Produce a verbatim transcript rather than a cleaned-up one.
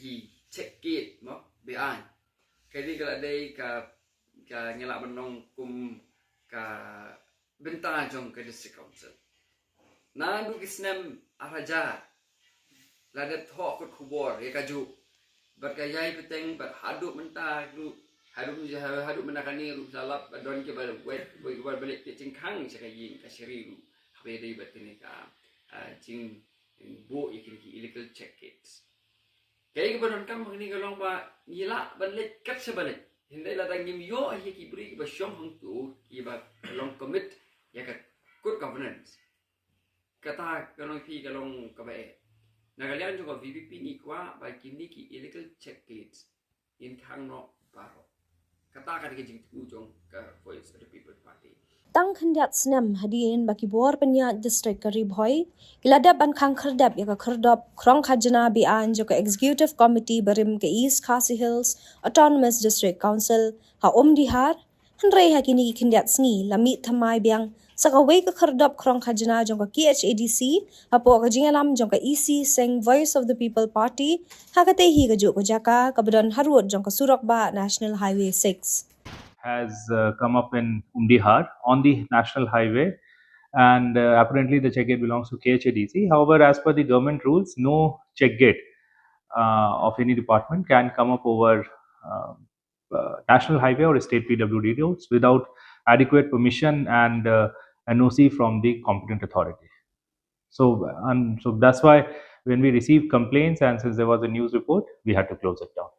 ki check gate mo, beaiñ. Kane ka la dei ka, ka ngi lah ban ong kum ka bynta jong ka District Council. Naduh ki snem ar hajar la dep thoh kot khubor ïa kajuh. Bad ka ïai bteng bad haduh mynta ruh, haduh, haduh mynta kane ruh la lap ba don kiba wet, kiba leit peit jingkhang sha ka ïing ka shari ruh. Haba ïadei bad kane ka, ah, jingbuh ïa kine ki illegal check gates. Kaei kaba donkam hangne ka long ba ngi lah ban leit kat shaba leit. Hynrei lada ngim ïoh ïa ki briew kiba shong hangto kiba long commit ïa ka good governance, kata ka long phi ka long kaba eh. Na ka liang jong ka VPP ngi kwah ba kine ki illegal check gates ngin khang noh baroh. Kata ka dei ka jingthmu jong ka Voice of the People Party. Tang khyndiat snem hadien ba ki bor pynïaid district ka Ri Bhoi ki la dep ban khang khyrdep ïa ka khyrdop khrong khajna beaiñ jong ka Executive Committee barim ka East Khasi Hills Autonomous District Council ha Umdihar. Hynrei ha kine ki khyndiat sngi la mih thymmai biang sa kawei ka khyrdop khrong khajna jong ka KHADC hapoh ka jingïalam jong ka EC seng Voice of the People Party ha katei hi kajuh ka jaka kaba don harud jong ka surok bah National Highway six. Has uh, come up in Umdihar on the national highway, and uh, apparently the check gate belongs to KHADC. However, as per the government rules, no check gate uh, of any department can come up over uh, uh, national highway or state PWD roads without adequate permission and uh, NOC from the competent authority. So, and so that's why when we received complaints and since there was a news report, we had to close it down.